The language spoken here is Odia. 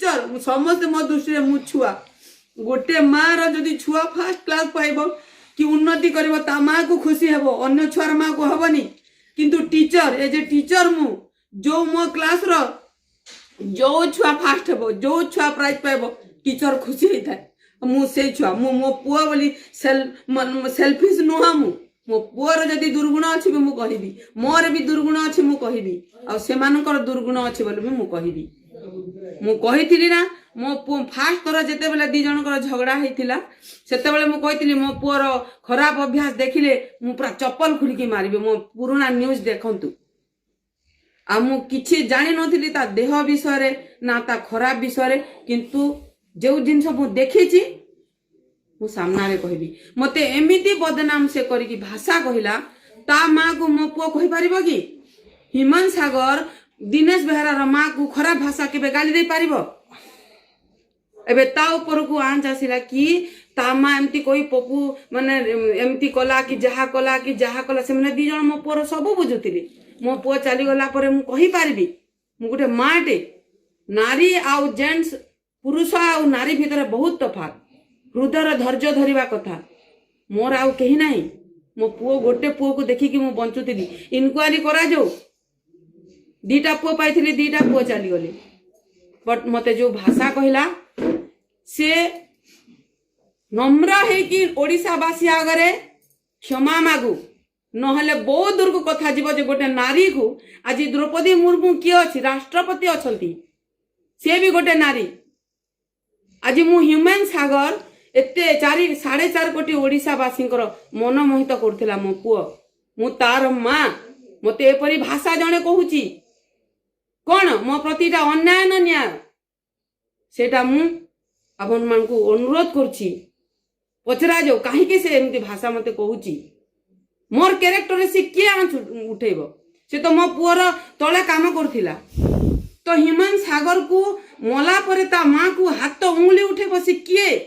ଟିଚର, ସମସ୍ତେ ମୋ ଦୃଷ୍ଟିରେ ମୁଁ ଛୁଆ। ଗୋଟେ ମାର ଯଦି ଛୁଆ ଫାର୍ଷ୍ଟ କ୍ଲାସ ପାଇବ କି ଉନ୍ନତି କରିବ, ତା ମାକୁ ଖୁସି ହେବ, ଅନ୍ୟ ଛୁଆର ମାକୁ ହବନି। କିନ୍ତୁ ଟିଚର, ଏଜ ଏ ଟିଚର, ମୁଁ ଯୋଉ ମୋ କ୍ଲାସର ଯୋଉ ଛୁଆ ଫାଷ୍ଟ ହେବ, ଯୋଉ ଛୁଆ ପ୍ରାଇଜ ପାଇବ, ଟିଚର ଖୁସି ହେଇଥାଏ। ମୁଁ ସେଇ ଛୁଆ। ମୁଁ ମୋ ପୁଅ ବୋଲି ସେଲଫିସ୍ ନୁହଁ। ମୁଁ ମୋ ପୁଅର ଯଦି ଦୁର୍ଗୁଣ ଅଛି ବି ମୁଁ କହିବି, ମୋର ବି ଦୁର୍ଗୁଣ ଅଛି ମୁଁ କହିବି, ଆଉ ସେମାନଙ୍କର ଦୁର୍ଗୁଣ ଅଛି ବୋଲି ବି ମୁଁ କହିବି। ମୁଁ କହିଥିଲି ନା, ମୋ ପୁଅ ଫାଷ୍ଟ ଥର ଯେତେବେଳେ ଦି ଜଣଙ୍କର ଝଗଡ଼ା ହେଇଥିଲା, ସେତେବେଳେ ମୁଁ କହିଥିଲି, ମୋ ପୁଅର ଖରାପ ଅଭ୍ୟାସ ଦେଖିଲେ ମୁଁ ପୁରା ଚପଲ ଖୋଲିକି ମାରିବି। ମୋ ପୁରୁଣା ନ୍ୟୁଜ୍ ଦେଖନ୍ତୁ। ଆଉ ମୁଁ କିଛି ଜାଣିନଥିଲି ତା ଦେହ ବିଷୟରେ ନା ତା ଖରାପ ବିଷୟରେ, କିନ୍ତୁ ଯେଉଁ ଜିନିଷ ମୁଁ ଦେଖିଛି, ମୁଁ ସାମ୍ନାରେ କହିବି। ମତେ ଏମିତି ବଦନାମ ସେ କରିକି ଭାଷା କହିଲା, ତା ମାକୁ ମୋ ପୁଅ କହିପାରିବ କି? ହ୍ୟୁମାନ ସାଗର ଦିନେଶ ବେହେରାର ମାକୁ ଖରାପ ଭାଷା କେବେ ଗାଳି ଦେଇପାରିବ? ଏବେ ତା ଉପରକୁ ଆଞ୍ଚ ଆସିଲା କି ତା ମା ଏମିତି କହି ପପୁ ମାନେ ଏମିତି କଲା କି ଯାହା କଲା କି ଯାହା କଲା। ସେମାନେ ଦି ଜଣ ମୋ ପୁଅର ସବୁ ବୁଝୁଥିଲେ। ମୋ ପୁଅ ଚାଲିଗଲା ପରେ ମୁଁ କହିପାରିବି, ମୁଁ ଗୋଟେ ମାଟେ। ନାରୀ ଆଉ ଜେଣ୍ଟସ, ପୁରୁଷ ଆଉ ନାରୀ ଭିତରେ ବହୁତ ତଫାତ। ହୃଦୟର ଧୈର୍ଯ୍ୟ ଧରିବା କଥା। ମୋର ଆଉ କେହି ନାହିଁ। ମୋ ପୁଅ, ଗୋଟେ ପୁଅକୁ ଦେଖିକି ମୁଁ ବଞ୍ଚୁଥିଲି। ଇନକ୍ୱାରି କରାଯାଉ। ଦିଟା ପୁଅ ପାଇଥିଲି, ଦିଟା ପୁଅ ଚାଲିଗଲେ। ବଟ୍ ମତେ ଯୋଉ ଭାଷା କହିଲା, ସେ ନମ୍ର ହେଇକି ଓଡ଼ିଶାବାସୀ ଆଗରେ କ୍ଷମା ମାଗୁ, ନହେଲେ ବହୁତ ଦୂରକୁ କଥା ଯିବ ଯେ ଗୋଟେ ନାରୀକୁ ଆଜି ଦ୍ରୌପଦୀ ମୁର୍ମୁ କିଏ ଅଛି, ରାଷ୍ଟ୍ରପତି ଅଛନ୍ତି, ସିଏ ବି ଗୋଟେ ନାରୀ। ଆଜି ମୁଁ ହ୍ୟୁମାନ ସାଗର, ଏତେ 4.5 କୋଟି ଓଡ଼ିଶାବାସୀଙ୍କର ମନମୋହିତ କରୁଥିଲା ମୋ ପୁଅ। ମୁଁ ତାର ମା। ମତେ ଏପରି ଭାଷା ଜଣେ କହୁଛି, କଣ ମୋ ପ୍ରତି ଏଇଟା ଅନ୍ୟାୟ ନା ନ୍ୟାୟ? ସେଇଟା ମୁଁ ଆପଣମାନଙ୍କୁ ଅନୁରୋଧ କରୁଛି, ପଚରାଯାଉ କାହିଁକି ସେ ଏମିତି ଭାଷା ମତେ କହୁଛି। ମୋର କ୍ୟାରେକ୍ଟରରେ ସେ କିଏ ଆଞ୍ଚ ଉଠେଇବ? ସେ ତ ମୋ ପୁଅର ତଳେ କାମ କରୁଥିଲା। ତ ହ୍ୟୁମାନ ସାଗରକୁ ମଲା ପରେ ତା ମାକୁ ହାତ ଉଙ୍ଗୁଳି ଉଠେଇବ, ସେ କିଏ?